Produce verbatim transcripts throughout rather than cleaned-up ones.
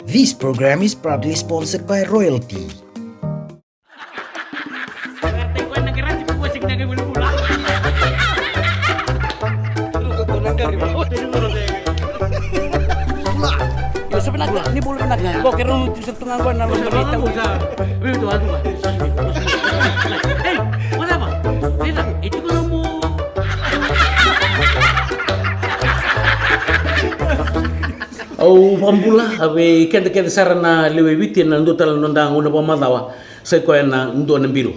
This program is proudly sponsored by Royalty. Io, sa vinaka, ni bula vinaka. Ko ke rau tu sa tu ga qo na loma ni tau. Ei, whatever. Ei, tiko na mo. Au vakabula vei keda kece sara na lewe i Viti ena dua tale na noda gauna vakamacawa, sa i koya na dua na bilo.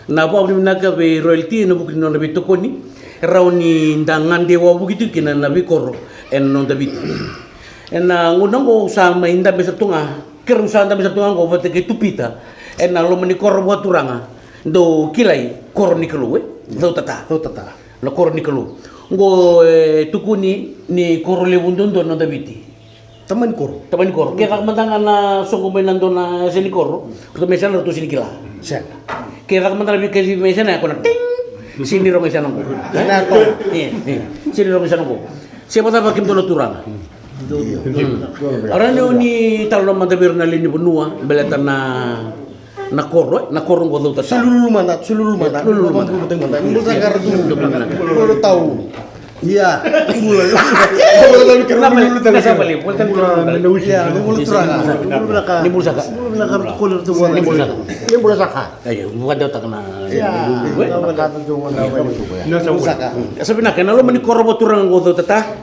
Na vakavinavinaka vei Royalty ena vuku ni nona veitokoni, e rawa ni da gade wavoki tiko kina na veikoro ena noda Viti. Ena gauna oqo au sa mai dabe sara tu ga, keirau sa dabe sara tu ga oqo vata kei Tupita ena loma ni koro vakaturaga, dou kilai, koro ni Kalou, e? Cautata. Cautata. Na koro ni Kalou. Oqo e tukuni ni koro levu duadua na noda Viti. Tamani koro. Tamani koro. Ke caka mada ga na soqo mai na dua na yasa ni koro, ratou mai yasana ratou sega ni kila. Sega. Ke caka mada na veikacivi mai yasana ya, ko na ting. Sega ni rawa mai yasana oqo. E? Na toka. Io, io. Sega ni rawa mai yasana oqo. Se vakacava kemudou na turaga? Io. Io. Rawa ni o ni talanoa mada vei ira na lewe ni vanua baleta na Na koro, e? Na koro oqo Cautata. Sululu mada, sululu mada. Sululu mada. Sululu mada. Ni bula saka. Sululu mada. Bula tau. Ia. Bula. Bula tau. Ia, ni bula turaga. Ni bula saka. Ni bula saka. Ni bula saka. Ni bula saka. Io, vakadeitaka na. Ia. Ni bula saka. Sa vinaka, ena loma ni koro vakaturaga oqo Cautata.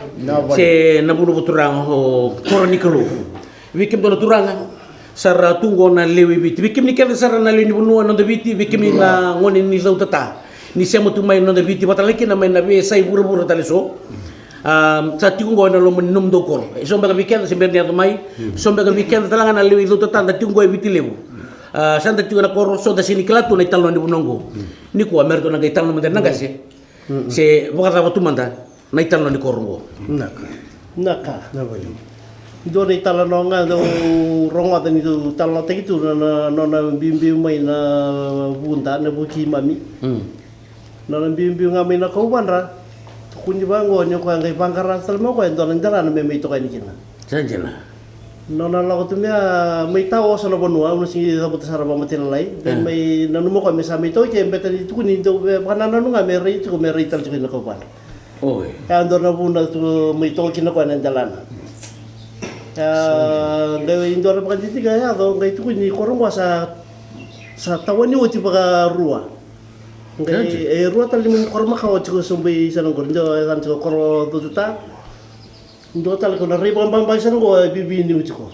Se na vanua vakaturaga o koro ni Kalou. Vei kemudou na turaga. Sa ra tu oqo na lewe i Viti. Vei kemuni kece sara na lewe ni vanua, noda Viti, vei kemuni na gone ni Cautata. Ni sema tu mai na noda Viti, vakatalega kina mai na veiyasai vuravura tale eso. A, sa tiko oqo ena loma ni nomudou koro. Eso beka vei keda se bera ni yaco mai. So beka vei keda talega na lewe i Cautata, da tiko oqo e Viti Levu. A, sa da tiko ena koro, so da sega ni kila tu na italanoa ni vanua oqo. Nikua, me ratou na qai talanoa mada na qase. Se vakacava tu mada na italanoa ni koro oqo. Naka. Naka. Na vale. Dua na italanoa ga dau rogoca ni dau talanoataki tu na, na, nona biubiu mai na Vuda, na vuki mami. Mm. Nona biubiu ga mai na Kauvadra. Tukuni vaqo ni o koya qai vaqara tale mai o koya e dua na delana me mai toka yani kina. Sa dina. Nona lako tu mai, a, mai tao oso na vanua, au na sega ni cavuta sara vakamatailalai. Qai mai nanuma o koya me sa mai tao ke, beta ni tukuni dau vakanananu ga me rai tiko, me rai tale tiko ina Kauvadra. Oi. E a dua na vuna tu mai toka kina o koya na delana. E a, qai dua na vakadidike e yaco, qai tukuni koro oqo sa, sa tawani oti vakarua. Qai e rua tale ni koro makawa tiko sobu i sana qori, dua e yacana tiko koro Cautata. Dua tale ko na rai vakababa i sana qo e viviniu tiko.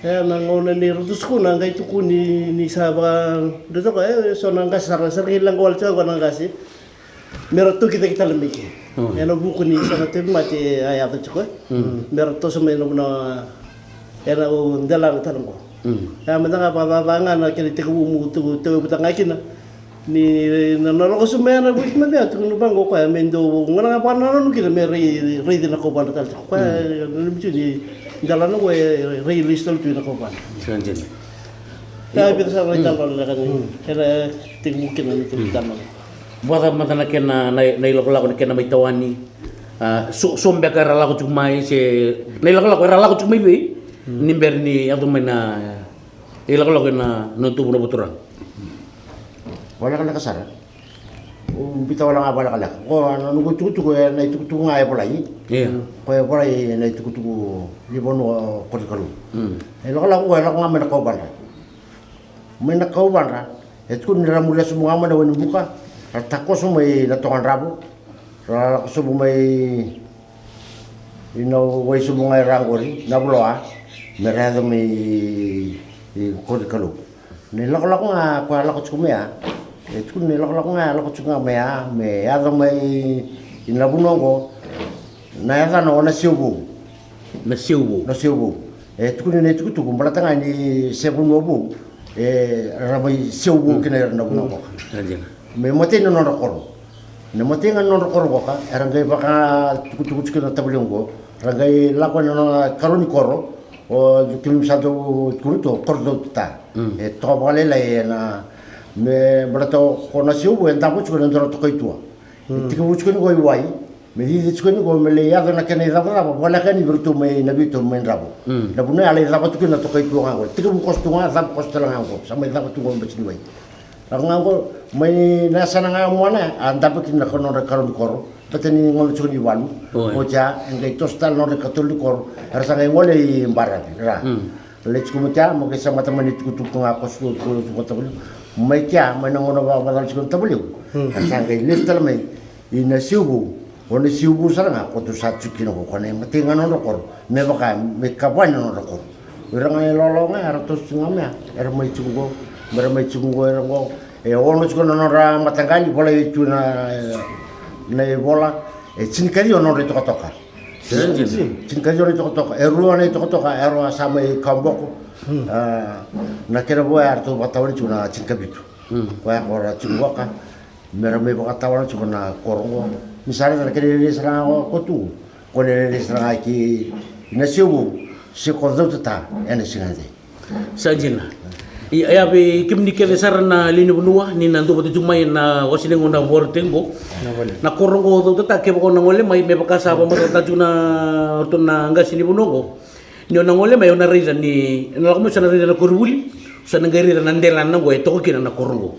E na gauna ni ratou sukuna qai tukuni ni sa vaka, dua tale ko e so na qase sara, sa ra qai leqa wale tiko qo na qase. Me ra toki cake tale mai ke. E na vuku ni sa na tauvimate a yaco tiko e. Me ra toso mai na vuna e na delana tale qo. E a mada ga vakacava ga na kena itekivu mu tu, tekivu vata ga kina. Ni na, na lako sobu mai na vuki mada ya, tukuna vaqo o koya me dau gona ga vakanananu kina me rai, raici na Kauvadra tale tiko. Koya nanumi tu ni delana qo e rai lesu tale tu ina Kauvadra. Sa dina. Ia, vei ira sara na italanoa lekaleka ni kena tekivu kina na italanoa. Vakacava mada na kena, na, na ilakolako ni kena mai tawani. A, so, so beka era lako tiko mai se na ilakolako era lako tiko mai vei ni bera ni yaco mai na ilakolako ena noda vanua vakaturaga. Vakalekaleka sara. Au biuta wale ga vakalekaleka. Ko na noqu itukutuku ena itukutuku ga e volai. Ia. Ko e volai ena itukutuku ni vanua o Korokalou. E lakolako ko e lako ga mai na Kauvadra. Mai na Kauvadra e tukuni ni ra muria sobu ga mai na Wainibuka, ra takoso mai na Tokadravu, ra lako sobu mai ina wai sobu ga e ra qori na Vuloa, me ra yaco mai i Korokalou. Na ilakolako ga ko a lako tiko mai ya, e tukuni na ilakolako ga a lako tiko ga mai ya me yaco mai i na vanua oqo, na yacana o Naseuvou. Naseuvou. Naseuvou. E tukuni na itukutuku baleta ga ni se vanua vou, e ra mai seuvou kina era na vanua qoka. Me matei na nodra koro. Na matei ga na nodra koro qoka era qai vakatukutuku tiko na tavale oqo, ra qai lako ena nona karua ni koro. O keimami sa dau tukuna tu o koro Cautata. E toka vakalailai ena me baleta ko Naseuvou e davo tiko ena dua na tokaitua. E tekivu tiko ni ko i wai. Me cici tiko ni qo me lai yaco na kena icavacava, voleka ni vei iratou mai na Viti, mai Dravo. Na vanua ya lai cava tu kina na tokai tu ga qo. Tekivu koso tu ga, cava koso tale ga qo. Sa mai cava tu qo Bati ni Wai. Ra ga qo, mai na yasana ga Moana, a dabe kina na nodra ikarua ni koro. Baleta ni gauna tiko ni valu. Oi. Oti ya, e qai toso tale na nodra ikatolu ni koro. Era sa qai gole i Baravi, ra. Lai tiko mai kea, mo qai sa mata mai na itukutuku ga koso tu, tu, tu, tu, tavaliu. Mai kea, mai na gauna va, vacala tiko na tavaliu. Era sa qai lesu tale mai. I Nasiuvou, o Nasiuvou sara ga, kotou sa tiko kina qo, ko na imatai ga na nodra koro, me vaka, me ikava ni nodra koro. O ira ga na ilawalawa ga, era toso tiko ga mai, era mai tiko qo, me ra mai tiko qo, era qo. E ono tiko na nodra mataqali, volai tu na, na ivola, e tinikaciwa na nodra itokatoka. Tinikaciwa na itokatoka, e rua na itokatoka, e rua sa mai Kaboko. A, na kena vo ya, eratou vakatawana tiko na tinikavitu. Koya ko ra tiko qoka. Me ra mai vakatawana tiko na koro qo. Ni sa raica na kena rairai sara ga ko tu. Ko na rairai sara ga ki Nasiuvou se ko Cautata ena siga dei. Sa dina. Ia, ia vei kemuni kece sara na lewe ni vanua ni na dua vata tu mai na wase ni gauna vakarautaki qo. Na koro qo Cautata, kevaka o na gole mai, me vaka sa vakamacalataka tiko na ratou na qase ni vanua qo. Ni o na gole mai, o na raica ni, na lako mai, sa na raica na koronivuli, sa na qai raica na delana qo e toka kina na koro qo.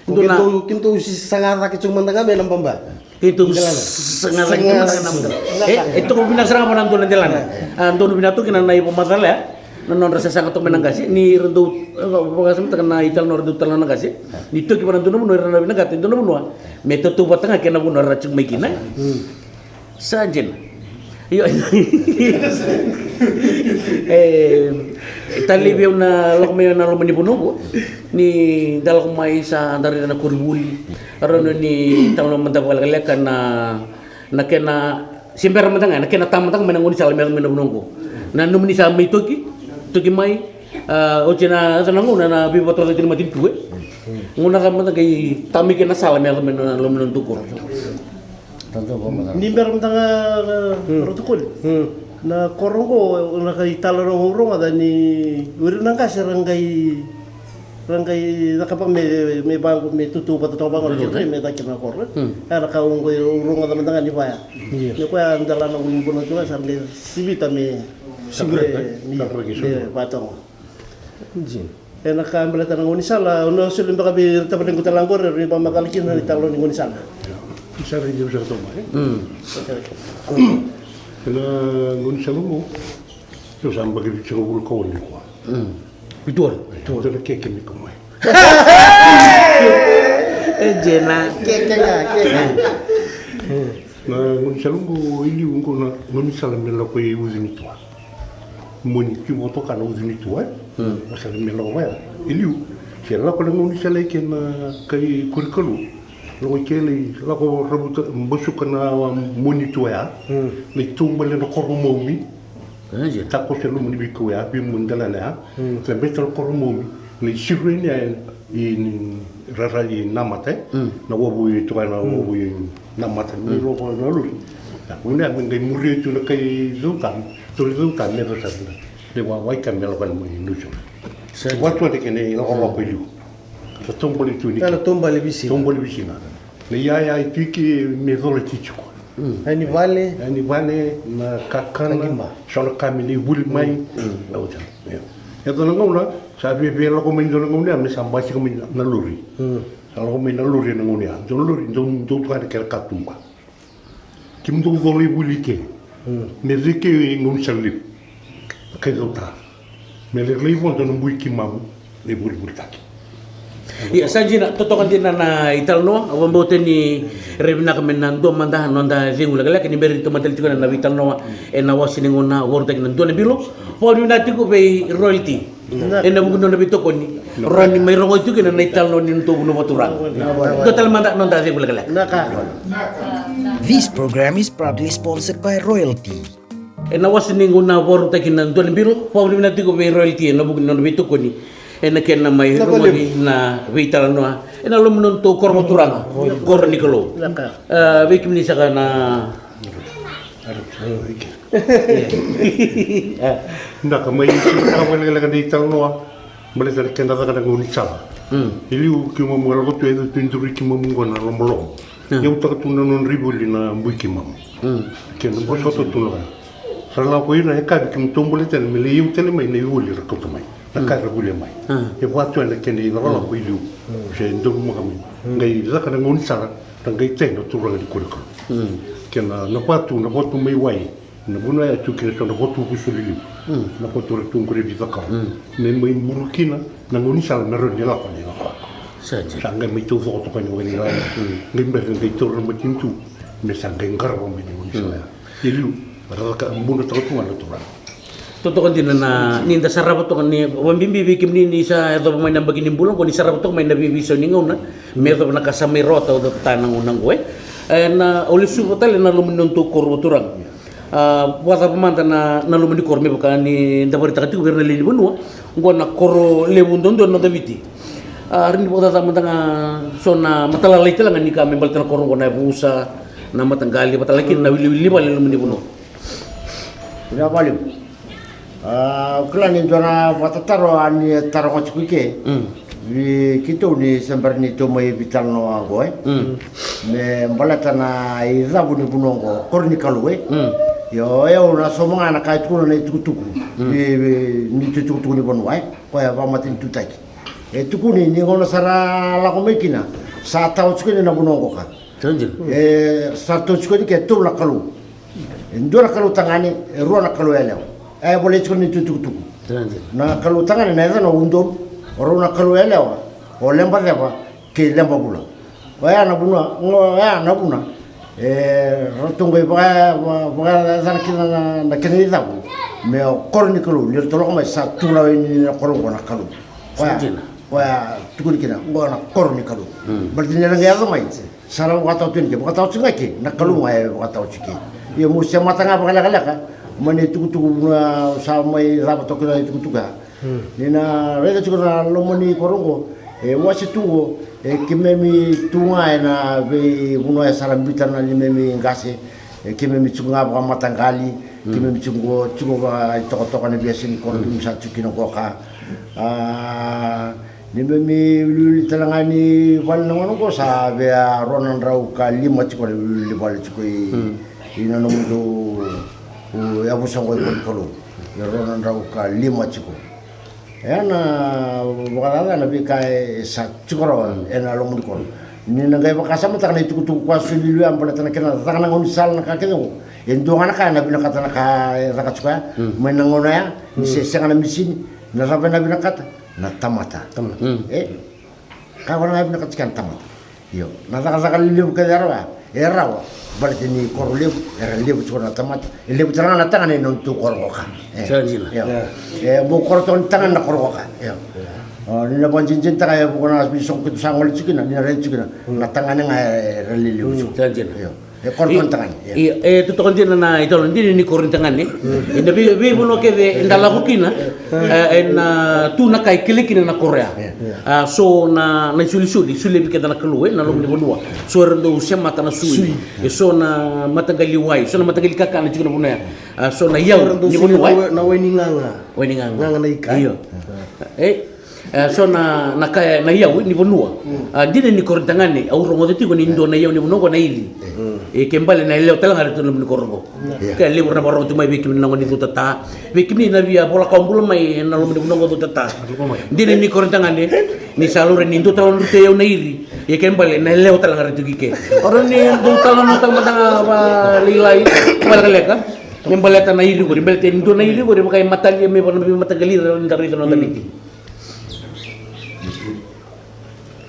Dua na keitou, keitou saga cake tiko mada ga me na baba. Keitou saga cake tiko mada ga na baba. E, e toka vinaka sara ga vua na dua na delana. A, donu vinaka toka kina na ivakamacala ya. Na nodra sasaga toka mai na qase, ni ra dau, e, vakasamataka na italanoa ra dau talanoa na qase. Ni toki vua na dua na vanua, era na vinakata e dua na vanua me tautauvata ga kei na vanua ra tiko mai kina. Sa dina. Io. E, e talevi au na lako mai na loma ni vanua qo. Ni da lako mai sa da raica na koronivuli. Rawa ni talanoa mada vakalekaleka na, na kena, se bera mada ga, na kena ta mada ga mai na gaunisala me yaco mai na vanua qo. Na nomuni sa mai toki, toki mai, a, oti na, yaco na gauna na veivakatorocaketaki ni matanitu, e. Gauna ca mada qai ta mai kina na sala me yaco mai na loma ni nodatou koro. Ni bera mada ga, e, Ratu Koli. Na koro qo, na kai talanoa au rogoca ni o ira na qase ra qai, ra qai cakava me, me vaqo, me tautauvata toka vaqo, me caka na koro. Era ka au qai rogoca mada ga ni vaya. Ni koya delana qo ni vanua tu ga sa ra qai sivita me, me vatoga. Ena ka baleta na gaunisala, au na soli beka vei ira tavalequ tale ga qori, era vakamacala kina na italanoa ni gaunisala. Sa raici au sara toka mai. Ena gaunisala qo, au sa yabaki vitusagavulu ka ono nikua. Vitusagavulu? Dua na keke mai kau mai. E dina, keke ga, keke. Na gaunisala qo e liu qo na gaunisala me lako i Ucunitua. Moni ki votoka na Ucunitua, e? Sa me lako vaya. E liu, se lako na gaunisala i ke na kai Korikalou. Lako i ke lai, lako ravuta, basuka na Monitua ya. Lai taubale na Koromaumi. Takoso e loma ni veikau ya, vei Moni delana ya. Lai beta na Koromaumi. Lai siro yani ya, i rara i Namata, e? Na wavu i toka na wavu i Namata, ni lako na lori. Na kune a me qai muria tu na kai Cauta, tori Cauta me yaco sara na. Lai wawai ka me lako na mai Nusa. Sa vatu ane kena ilakolako i liu. Sa taubale tu ni ka. Taubale visina. Taubale visina. Na iyaya e tiki me cola titiko. Ai ni vale. Ai ni vale, na kakana. So na ka me lai vuli mai. Lauta. Ia. Yaco na gauna, sa via, via lako mai dua na gauna ya, me sa basika mai na lori. Sa lako mai na lori ena gauna ya. Dua na lori, dau, dau tukana kena katuba. Kemudou cola i vuli ke. Me cei ke gaunisala levu. Kai Cauta. Me lai, lai vodo na bui kimamu. Lai vulivulitaki. Ia, sa dina, totoka dina na italanoa, au vakabauta ni rai vinaka me na dua mada noda cegu lekaleka, ni bera ni tomani tale tiko na veitalanoa, ena wase ni gauna vakarautaki na dua na bilo. Vakavinavinaka tiko vei Royalty. Ena vuku ni nona veitokoni. Rawa ni mai rogoci tiko kina na italanoa ni nodatou vanua vakaturaga. Dua tale mada noda cegu lekaleka. This program is proudly sponsored by Royalty. Ena wase ni gauna vakarautaki na dua na bilo, vakavinavinaka tiko vei Royalty ena vuku ni nona veitokoni ena kena mai rogoci na veitalanoa ena loma ni nodatou koro vakaturaga, koro ni Kalou. A, vei kemuni saka na. Vinaka, mai sivitaka vakalekaleka na italanoa baleta na kena caka na gaunisala. E liu keimami lako tu, e tu, tu, tu keimami qo na lomalomo. Yautaka tu na nodra ivoli na bui keimami. Kena vosota tu na ka. Sa lako ira e kavi kemu tobolea tale me lai yau tale mai na ivoli ra kauta mai. Na ka era volia mai. E vatu ena kena ilakolako i liu. Se donumaka mai. Qai caka na gaunisala, ra qai tai na turaga ni koro ni Kalou. Kena na vatu, na vatu mai wai. Na vanua ya tu kina so na vatu vusu liliu. Na vatu ra tu qori e veicakau. Me mai bulu kina na gaunisala me rawa ni lako na ilakolako. Sa qai mai taucoko toka ni wai ni lako. Qai bera qai taura na matanitu. Me sa qai qarava mai na gaunisala ya. E liu, ra caka bunataka tu ga na turaga. Totoka dina na, ni da sarava toka ni, vabibi vei kemuni ni sa yacova mai na yabaki ni bula oqo, ni sarava toka mai na veiveisau ni gauna, me yacova na ka sa mai rawata o Cotata ena gauna oqo, e. E, na, au lesuva tale na loma ni nodatou koro, turaga. A, vakacava mada na, na loma ni koro me vaka ni da vakaraitaka tiko vei ira na lewe ni vanua, oqo na koro levu duadua ena noda Viti. A, rawa ni vakacacava mada ga so na matalalai tale ga ni ka me baleta na koro oqo, na yavusa, na mataqali, vata tale kina na wiliwili ni vale e loma ni vanua. Vinaka vakalevu. A, au kila ni dua na vakatataro a ni taroga tiko i ke. Vei keitou ni se bera ni tou mai veitalanoa oqo, e. Me baleta na icavu ni vanua oqo, koro ni Kalou, e. Io, au na sauma ga na ka e tukuna na itukutuku. Ni, ni itukutuku ni vanua, e. Koya vakamatanitutaki. E tukuni ni gauna sa ra lako mai kina, sa tawa tiko kina na vanua oqo ka. E sa tawa tiko kina ke tolu na kalou. E dua na kalou tagane, e rua na kalou yalewa. E volai tiko na itukutuku. Na kalou tagane na yacana o Udolu, o rau na kalou yalewa o Lebaceva kei Lebavula. Oya na vuna, oya na vuna e ratou qai vaka, vakayacana kina na, na kena icavu me o koro ni Kalou, ni ratou lako mai sa tu na wai ni na koro oqo na Kalou. Oya, oya tukuni kina oqo na koro ni Kalou. Baleta ni ra qai yaco mai sa ra vakatawa tu yani ke, vakatawa tiko ga ke, na Kalou ga e vakatawa tiko ke. Ia mo semata ga vakalekaleka mai na itukutuku, vuna sa mai cava toka na itukutuku ya. Ni na raica tiko na loma ni koro oqo, e wase tu oqo, e keimami tu ga ena veivanua e sara bita na neimami qase, e keimami tiko ga vakamataqali, keimami tiko qo, tiko vakaitokatoka na veiyasa ni koro keimami sa tiko kina qoka. A, neimami wiliwili tale ga ni vale na gauna oqo sa via rua na drau ka lima tiko na wiliwili ni vale tiko i, i na nomudou yavusa oqo i Koro ni Kalou. E rua na drau ka lima tiko. E na vakacaca na veika e sa tiko rawa ena loma ni koro. Ni na qai vakasamataka na itukutuku koya sa liuliu ya baleta na kena caka na gaunisala na ka kece oqo. E dua ga na ka ena vinakata na ka e caka tiko ya mai na gauna ya, ni se sega na misini, na cava ena vinakata? Na tamata. E? Ka vaka na vinakata tiko ya na tamata. Io, na cakacaka lelevu kece e rawa, e rawa. Baleta ni koro levu, era levu tiko na tamata. E levu tale ga na tagane ena nodatou koro qoka. E. Sa dina. Io. E bau koro toka ni tagane na koro qoka. Io. O, ni na vakadinadinataka e vuqa na veisoqo keitou sa gole tiko kina, ni na raica tiko kina. Na tagane ga era lelevu tiko. Sa dina. Io. E koro toka ni tagane. Io. E totoka dina na italanoa dina ni koro ni tagane. Ena vei, veivanua kece eda lako kina, e, ena tu na ka e kilai kina na koro ya. A, so na, na isolisoli, solia vei keda na Kalou, e, na loma ni vanua. So era dau semata na sui. E so na mataqali wai, so na mataqali kakana tiko na vanua ya. A, so na iyau ni vanua, e. Na wai ni gaga. Wai ni gaga. Gaga na ika. Io. E, e, so na, na ka, na iyau ni vanua. A, dina ni koro ni tagane, au rogoca tiko ni dua na iyau ni vanua oqo na iri. E, ke bale na yalewa tale ga ratou na loma ni koro oqo. Ke levu era na vakarogo tu mai vei kemuni na gone ni Cautata. Vei kemuni na via vola kawa bula mai ena loma ni vanua oqo Cautata. Dina ni koro ni tagane, ni sa laurai ni dua tale na nodratou iyau na iri. Ia ke bale na yalewa tale ga ratou ki ke. O rau ni dua tale na nodratou mada ga vakalailai, vakalekaleka. Me baleta na iri qori, baleta ni dua na iri qori, vaka e matalia mai vaka na veimataqali ira ni da raica na noda Viti.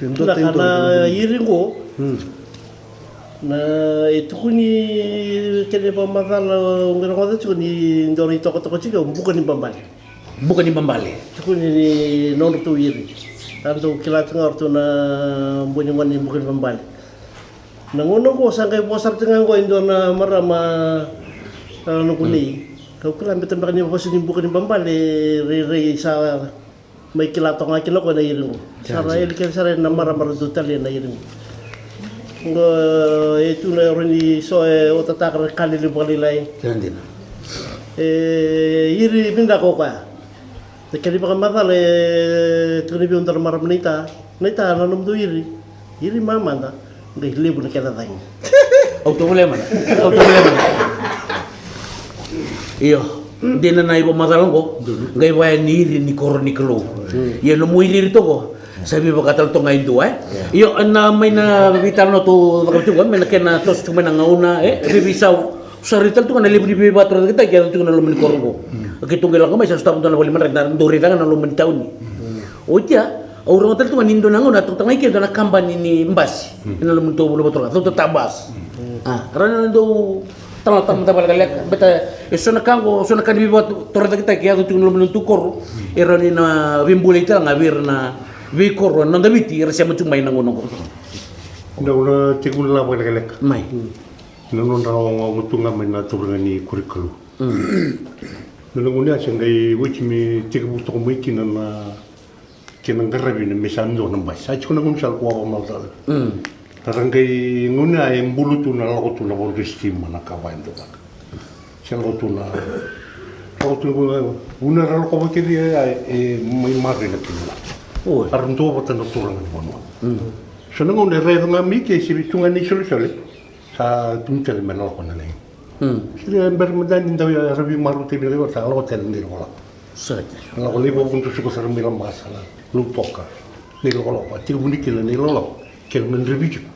Na ka na iri qo. Na, e tukuni kena ivakamacala, au qai rogoca tiko ni dua na itokatoka tiko, buka ni babale. Buka ni babale. Tukuni ni nodratou iri. Sa dau kila tiko ga o ratou na bua ni gone ni buka ni babale. Na gauna oqo sa qai vosa sara tiko ga oqo e dua na marama, a, noqu nei. Kau kila beta beka ni vosa ni buka ni babale, rairai sa mai kila toka ga kina o koya na iri qo. Sa ra eli kece sara na marama ra dau talia na iri qo. Qo e tu na rawa ni so e otataka na ka lelevu vakalailai. E iri vinaka o koya. Na kena ivakamacala e tukuna vei au dua na marama, naita, naita na nomudou iri. Iri mamada. Qai levu na kena cagi. Au tovolea mana. Au tovolea mana. Io. Dina na ivakamacala oqo. Qai vaya ni iri ni koro ni Kalou. Ia nomu iriiri toqo. Sa veivakatala toga e dua e. Io, na mai na veitalanoa tou cakava tiko mai na kena toso tiko mai na gauna e veiveisau. Sa raica tale tu ga na levu ni veivakatorocaketaki e yaco tiko na loma ni koro oqo. Keitou qai lako mai sa sotava dua na vale ni madrai, da dau raica ga na loma ni tauni. Oti ya, au rogo tale tu ga ni dua na gauna a toka tale ga i ke dua na kabani ni basi ena loma ni tou vanua vakatorocake, Cautata basi. A rawa ni dau talanoataka mada vakalekaleka, baleta e so na ka oqo, so na ka ni veivakatorocaketaki e yaco tiko na loma ni tou koro. E rawa ni na veibulai tale ga vei ira na veikoro ena noda Viti era sema tiko mai na gauna oqo. Dau na tekivu na lavo vakalekaleka mai. Na nodra ogaoga tu ga mai na turaga ni koro ni Kalou. Na gauna ya se qai oti me tekivu toka mai kina na kena qaravi na me sa dua na basi. Sa tiko na gaunisala ko a vakamacala. Ra qai gauna ya e bulu tu na lako tu na vodo stima na ka vaya dua caka. Se lako tu na lako tu na vuna ra lako vakairi ya e mai maroi na kena lako. Oi. A ra dua vata na turaga ni vanua. So na gauna e raica ga mai ke se tu ga na isolesole. Sa tu tale me na lako na lai. Siri e bera mada ni dau ya ravi maru te vila sa lako tale ni lako lako. Sa lako lai vavun tu suka sara mai la masa la. Lu toka. Ni lako lako. Tiko vuni kina ni lako lako. Kena me drevi tiko.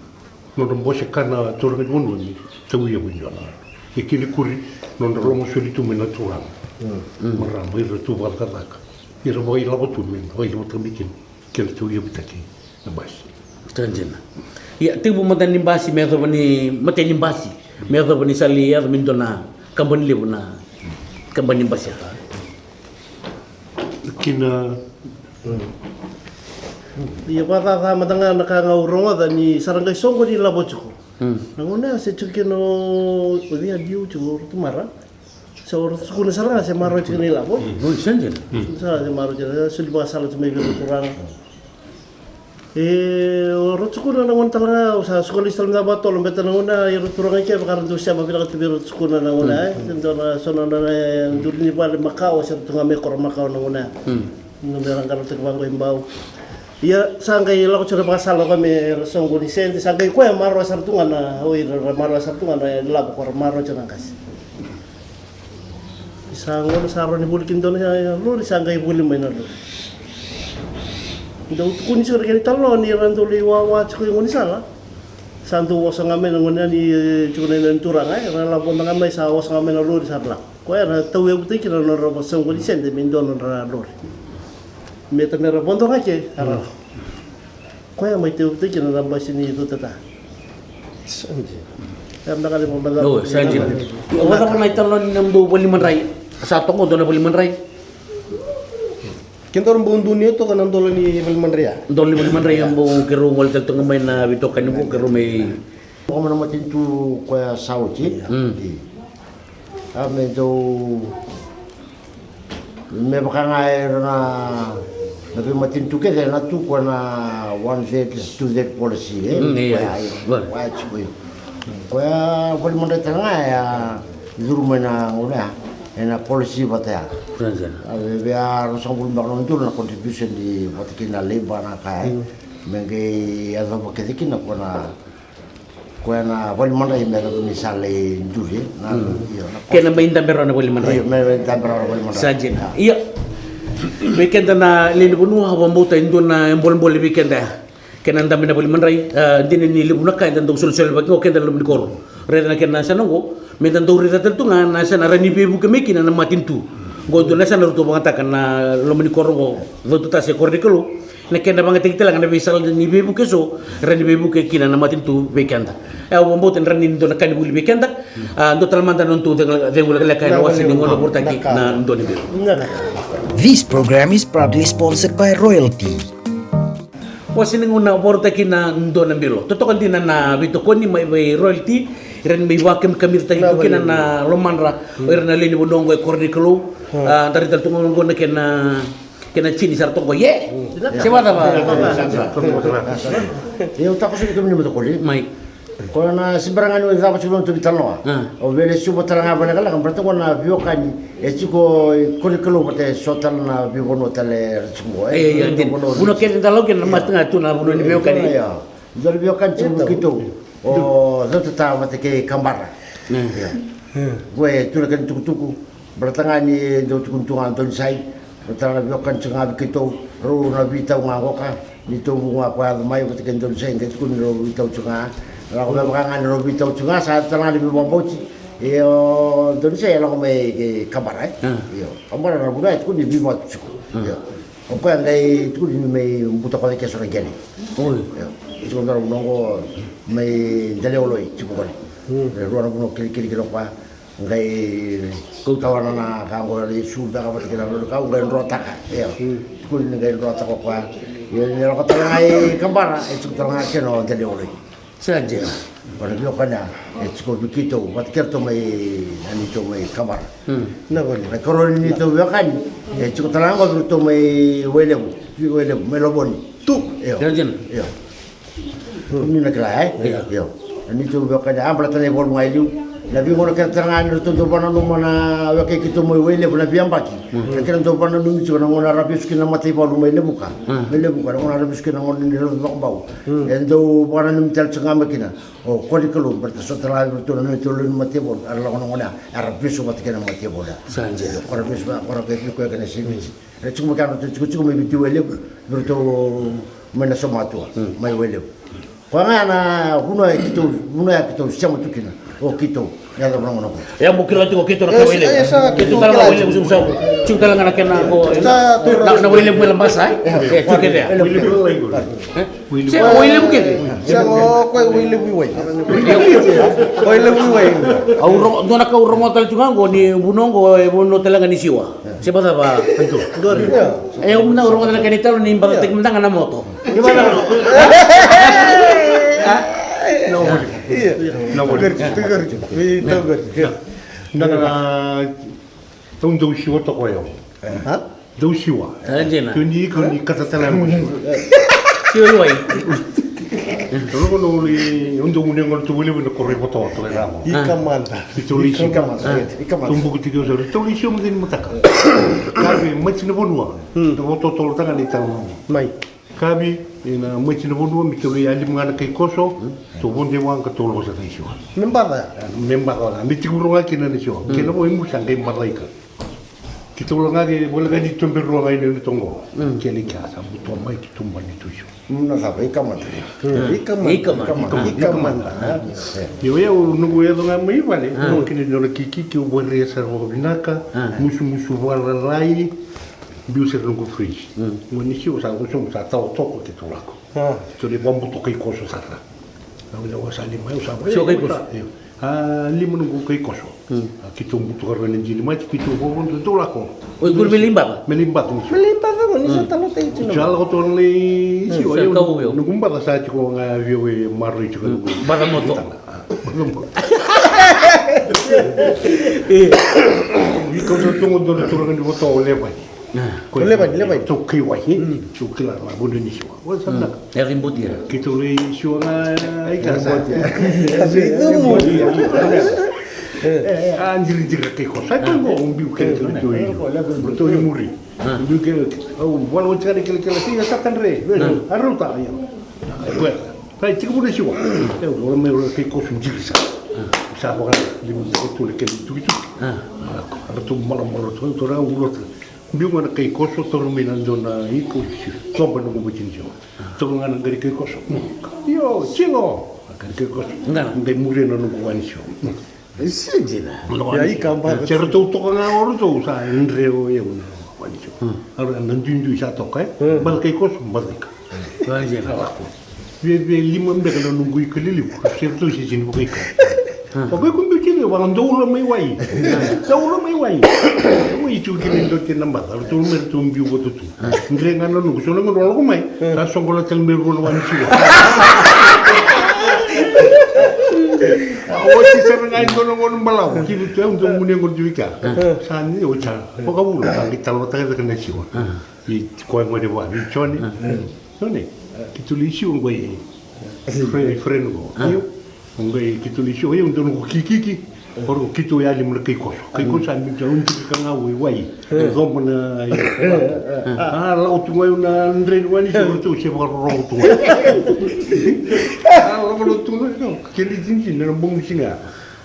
Nodra bose kana turaga ni vanua ni tau ia vuni ona. E kili kuri nodra logo soli tu mai na turaga. Marama ira tu vakacakacaka. Ira vakailavo tu me vakailavo tu mai kina. Kena tau ia vitaki na basi. Sa dina. Ia tekivu mada ni basi me yacova ni matai ni basi me yacova ni sa lai yaco me dua na kabani levu na kabani ni basi ya. Kina. Ia vakacaca mada ga na ka ga au rogoca ni sa ra qai soqo ni lavo tiko. Na gauna ya se tiko kina o via liu tiko o Rotumara. Sa ora tukuna sara ga se marau tiko na ilavo. Oi, sa dina. Sa se marau tiko na soli vakasala tu mai vei ira turaga. E ora tukuna na gauna tale ga au sa suka lesu tale mada vakatolo beta na gauna ira turaga ke vaka ra dau sema vinaka tu vei ira tukuna na gauna e se dua na so na nona e duri ni vale makawa se ra tu ga mai koro makawa na gauna ya. Na me ra qarautaki vaqo i bau. Ia sa qai lako tiko na vakasala koya me ra soqo ni sede sa qai koya marau sara tu ga na o ira ra marau sara tu ga na lavo ko ra marau tiko na qase. Sa gona sa rawa ni voli kina dua na lori sa qai voli mai na lori. Dau tukuni tiko na kena italanoa ni ra dau lai wawa tiko i gaunisala. Sa dau oso ga mai na gone ni tiko na ina ni turaga e ra lavoda ga mai sa oso ga mai na lori sa ra lako. Koya na tauyavutaki kina na nodra vasaugoni sede me dua na nodra lori. Me ta me ra vodo ga ke a ra lako. Koya mai tauyavutaki kina na basi ni Cautata. Sa dina. Era na gale mo mada. Io, sa dina. Io, vacava na italanoa ni nomudou vale ni madrai? Sa toka dua na vale ni madrai. Kedaru bau dau ni toka na dola ni vale ni madrai ya. Dola ni vale ni madrai ya bau keirau gole tale toka mai na veitokani bau keirau mai. Toka mai na matanitu koya sa oti. A me dau me vaka ga era na na veimatanitu kece na tu koya na one third two third policy e. Koya tiko io. Koya vale ni madrai tale ga ya curu mai na gauna ya ena policy vata ya. A vevea ruasagavulu beka na udolu na contribution ni vata kei na labour na ka ya me qai yacova kece kina koya na Koya na vale ni madrai me yacova ni sa lai duri na. Kena mai dabe rawa na vale ni madrai. Io, me mai dabe rawa na vale ni madrai. Sa dina. Ia. Vei keda na lewe ni vanua au vakabauta e dua na bolebole vei keda ya. Kena dabe na vale ni madrai, a dina ni levu na ka eda dau solisoli vaka oqo keda na loma ni koro. Raica na kena yasana oqo me da dau raica tale tu ga na yasana rawa ni veivuke mai kina na matanitu. Oqo dua na yasana ratou vakayagataka na loma ni koro oqo, Cautata se Koroikalou. Na kena vakayagataki tale ga na veisala ni veivuke eso e rawa ni veivuke kina na matanitu vei keda. E au vakabauta ni rawa ni dua na ka ni vuli vei keda. A dua tale mada na nodatou cegu lekaleka ena wase ni gauna vakarautaki na Dua na Bilo. This program is proudly sponsored by Royalty. Wase ni gauna vakarautaki na Dua na Bilo. Totoka dina na veitokoni mai vei Royalty. E rawa ni mai vakamikamicataki tu kina na lomadra o ira na lewe ni vanua oqo e Koroikalou. A da raica tale tu ga oqo na kena Kena tini sara toka oqo, e? Se vacava? Ia au takoso ni kemuni mata koli. Mai. Ko na sibara ga ni o cava tiko na tuvi talanoa. Au vele suva tale ga vale kala ka brata ko na viokani e tiko i koli kalou vata e so tale na vivanua tale ra tiko. E ia dina. Vuna kele dalau kena mata ga tu na vanua ni viokani. Dua na veiwekani tiko vei keitou o Cautatā vata kei Kabara. Ia. Qo e tu na kena tukutuku. Baleta ga ni dau tukuni tu ga o Donisai. Rau tale na veiwekani tiko ga vei keitou. Rau na veitau ga qoka. Neitou vu ga ko yaco mai vata kei Donisai qai tukuni rau veitau tiko ga. Lako me vaka ga ni rau veitau tiko ga sa yaco tale ga ni veivakabauti. Io, Donisai e lako mai kei Kabara e. Io. Kabara na vuna e tukuni veivatu tiko. Io. O koya qai tukuni ni mai buta koca ke so na qele. Oi. Io. Tiko dua na vuna oqo mai Delaoloi tiko qori. E rua na vuna o kilikili kina o koya. Qai kauta wana na ka oqo na isu beka vata kei na lolo kau qai drotaka. Io. Tukuni ni qai drotaka o koya. Io, ni lako tale ga i Kabara e tiko tale ga kena o Delaoloi. Sa dina. Ko na veiwekani e tiko vei keitou vata kei ratou mai na neitou mai Kabara. Na vale. Na karua ni neitou veiwekani e tiko tale ga vei ratou mai Wailevu, Wailevu mai Lovoni. Tu. Io. Sa dina. Io. Ni na kila e? Io. Na neitou veiwekani a baleta na ivalu ga e liu. Na veigauna kece tale ga ni ratou dau vakananuma na weka i keitou mai Wailevu na veiyabaki. Na kena dau vakananumi tiko na gauna ra vesu kina na mataivalu mai Levuka. Mai Levuka na gauna ra vesu kina na gauna ni rau vakabau. E dau vakananumi tale tiko ga mai kina. O koya ni Kalou baleta so tale ga vei ratou na neitou lewe ni mataivalu era lako na gauna ya era vesu vata kei na mataivalu ya. Sa dina. Ko ra vesu vata ko ra vesu koya kei na sevisi. Era tiko mai kea na ratou tikotiko mai Viti Wailevu vei ratou mai na somatua mai Wailevu. Koya ga na vuna e keitou, vuna ya keitou sema tu kina o keitou. Ia, mo kila tiko keitou na kai Wailevu. Keitou tale ga Wailevu, Sulusau. Tiko tale ga na kena ko na Wailevu mai Labasa e. Tiko kece ya. Sega, Wailevu kece. Sega, o koya Wailevu i wai. Wailevu i wai. Au rogo, dua na ka au rogo tale tiko ga oqo ni vuna oqo e vanua tale ga ni siwa. Se vacava? E, au mada au rogo tale ga ni talo ni baca taki mada ga na moto. Na voli. Na voli. Daga na tau dau siwa toka o yau. Dau siwa. Dina. Kau ni kau ni kata tale na siwa. Siwa i wai. Tau na kona uli au dau gunu e gona tu voli voli na koro i voto toka i ramo. Ika mada. Ika mada. Ika mada. Tau buku tiki o sa tau lai siwa mada ni mataka. Kavi mati na vanua. Na voto tolo taga ni tau. Mai. Kavi ina maiti na vanua me tou lai a lima ga na kai koso. Tou vodo e waqa tou lako sa kai siwa. Me baca ya. Me baca ga me tiko rua ga kina na siwa kena vo e musa qai baca ika. Keitou laga ke voleka ni tobe rua ga ina ina toqo. Kena ika sa buto mai keitou bani tu siwa. Na cava ika mada. Ika mada. Ika mada. Io, io, noqu yaco ga mai vale, noqu kina dua na kiki keu varia sara vakavinaka. Musumusu valalai. Biu sara noqu fridge. Gone ni siwa sa gosoma sa tawa toko keitou lako. Keitou lai vabuto kai koso sara. Au sa lima, au sa siwa kai koso. A lima noqu kai koso. A keitou buto ka rua na dini mai keitou vovodo keitou lako. O ikuri me lai baca. Me lai baca ni siwa. Me lai baca gone ni sa talo tai tu na. Sa lako tona lai siwa. Noqu baca sa tiko ga via we maroi tiko noqu. Baca moto. Baca moto. Iko sa togo dona turaga ni voto o levai. Ko levai, levai. Tou kai wai. Tou kila na vodo ni siwa. Ua sa na. E ri botira. Keitou lai siwa ga ai ka sa. A diridira kai koso. Ai ko mo biu kele kele tou i muri. Biu kele kele. Au wala wati kele kele kele. Sa tadre. A rauta ia. Ai ko ya. Pai tiko vuna siwa. E ura mai ura kai koso diri sa. Sa vaka lima ko tu le kele tukituki. Ara tu mala mala tu tu ra ura tu. Biu ga na kai koso taura mai na dua na iko si. Toba na goma tini siwa. Taura ga na qari kai koso. Io, sigo. Qari kai koso. Qai muria na noqu wani siwa. Isi dina. Ia ika baca. Se ratou toka ga o ratou sa dre o iau na wani siwa. Ara na duidui sa toka e. Baca kai koso, baca ika. Veve lima beka na noqu ika liliu. Se ratou se sini vakaika. Vakaika biu tini vaka doula mai wai. Doula mai wai. Mai tu kina dua tini na baca. Ratou mai ratou biu vatutu. Dre ga na noqu so na gauna lako mai. Sa soqola tale mai rua na wani siwa. Oti sara ga e dua na gauna balavu. Kivu tu e dua gunu e gauna tu i kea. Sa ni oti sara. Vakavula sa qai talo taka caka na siwa. I koya gone vua ni Jone. Jone. Keitou lai siwa qo i friend, friend qo. Io. Qai keitou lai siwa, io, dua noqu kikiki. Oro keitou yali mai na kai koso. Kai koso a mita un tiki ka ga wai wai. E coba na i. A lako tu ga io na dre ni wai ni se uratou se vakarorogo tu ga. A lako lo tu ga io. Keli tinitini na bogi siga.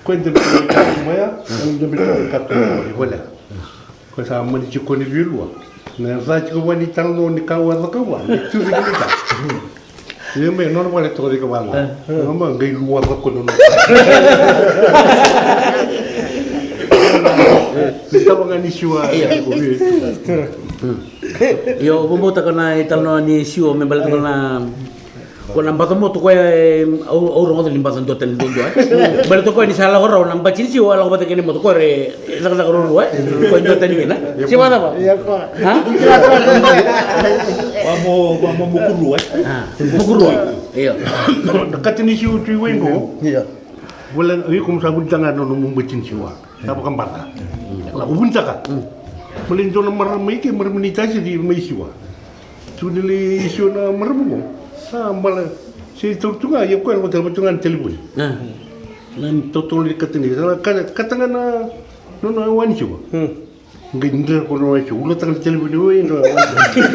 Koya e dabe tu ga i katu mai ya. Au dabe tu ga i katu mai ya. Koya sa mani tiko ni vilua. Na yaca tiko vua ni talanoa ni ka au a cakava. Ni tu vei kemita. Ia me nona vale toka vei kemala. Mama qai lua vako nona. Ni tava ga ni siwa. Io, vabauta ka na italanoa ni siwa me baleta ka na Ko na baca moto koya e au rogoca ni baca dua tani duadua e. Baleta koya ni sa lako rawa na baci ni siwa lako vata kei na moto koya re cakacaka ruarua e. Koya dua tani kina. Siwa cava? Vamo vamo mukurua e. Mukurua. Io. Na kata ni siwa tu i wai qo. Io. Vale iko mo sa vunita ga na nomu baci ni siwa. Sa vakabaca. Lako vunitaka. Male dua na marama i ke marama ni tasi di mai siwa. Tu ni lai siwa na marama qo. Sa bala se tauri tu ga ia koya lako tale vatu ga na telefoni. Na ni totolo ni kata ni sa kata ga na nona wani siwa. Qai dra ko na wani siwa ulataka na telefoni oi na wani siwa.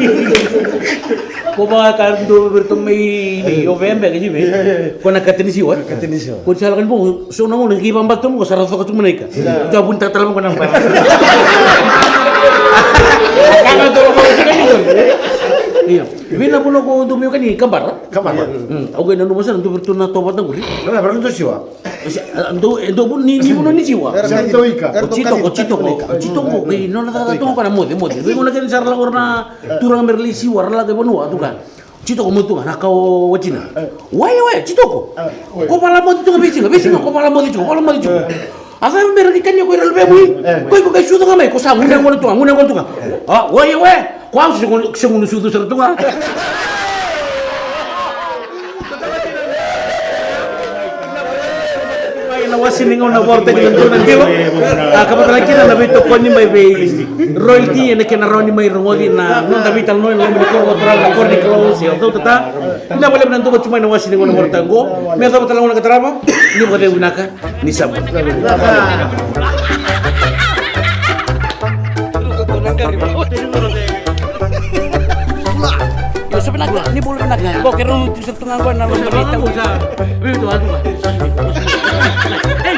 Ko vaka ka dou vei ratou mai ni o vea beka si vei. Ko na kata ni siwa. Kata ni siwa. Ko ni sa lako ni bogi so na gauna qai vabata tu mo ko sa ra coka tu mo na ika. Ita vunitaka tale mo ko na bara. Ka na dou ko ni. Io. Vei na vuna ko dou mai o ka ni kabara. Kabara. Au qai nanuma sara dou vei ratou na tovata qori. Na vei ratou siwa. Dou e dou vuna ni vuna ni siwa. Ko titoko, ko titoko, ko titoko, ko i nona cakacaka toka ko na moce, moce. Vei gona kece sa ra lako ra na turaga me ra lai siwa ra lako e vanua tu ga. Titoko mo tu ga na ka o watina. Wai wai titoko. Ko vala moce tu ga veisiga, veisiga ko vala moce tu, vala moce tu. A cava me ra ki kania ko ira luvemui. Ko iko kai sucu ga mai ko sa gune gona tu ga, gune gona tu ga. A wai wai. Ko au se gunu sucu sara tu ga. Ena wase ni gauna na vorotaki na dua na diva. A ka vata na kina na veitokoni mai vei royalty ena kena rawa ni mai rogoci na noda veitalanoa ena loma ni koro vatarava na koro ni Kalou se o cau tata. Vinaka vakalevu na dua vata mai na wase ni gauna na vorotaki oqo. Me yacova tale na gauna ka tarava. Ni vakacegu vinaka. Ni sa bula. Io sa vinaka ni bula vinaka. Ko ke rau tu sa tu ga qo na loma ni tau. Ei.